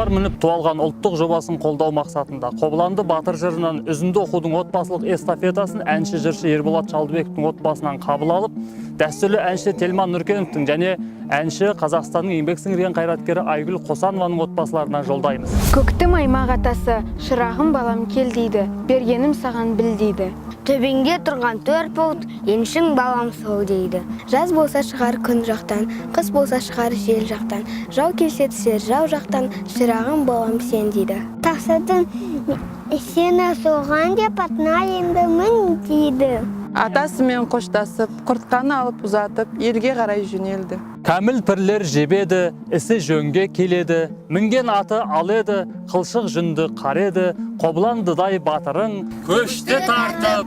Тұлпар мініп ту алған ұлттық жобасын қолдау мақсатында Қобыланды батыр жырынан үзінді оқудың отбасылық эстафетасын әнші, жыршы Ерболат Шалдыбековтің отбасынан қабыл алып, дәстүрлі әнші Телман Нүркеновтің және әнші, Қазақстанның еңбек сіңірген қайраткері Айгүл Қосанованың отбасыларына жолдаймыз. Көктім аймақ атасы, шырағым, балам, кел дейді, бергенім саған біл дейді. Төбеңде тұрған төрт бұлт, еншің, балам, сол дейді. Жаз болса, шығар күн жақтан, қыс болса, шығар жел жақтан, жау келсе, түсер жау жақтан, шырағым, балам, сен дейді. Тақсырдың сені соған деп, атына енді мін дейді. Атасымен қоштасып, құртқаны алып ұзатып, елге қарай жөнелді. Кәміл пірлер жебеді, ісі жөнге келеді, мінген аты ал еді, қылшық жүнді қар еді, Қобыландыдай батырың көшті тартып.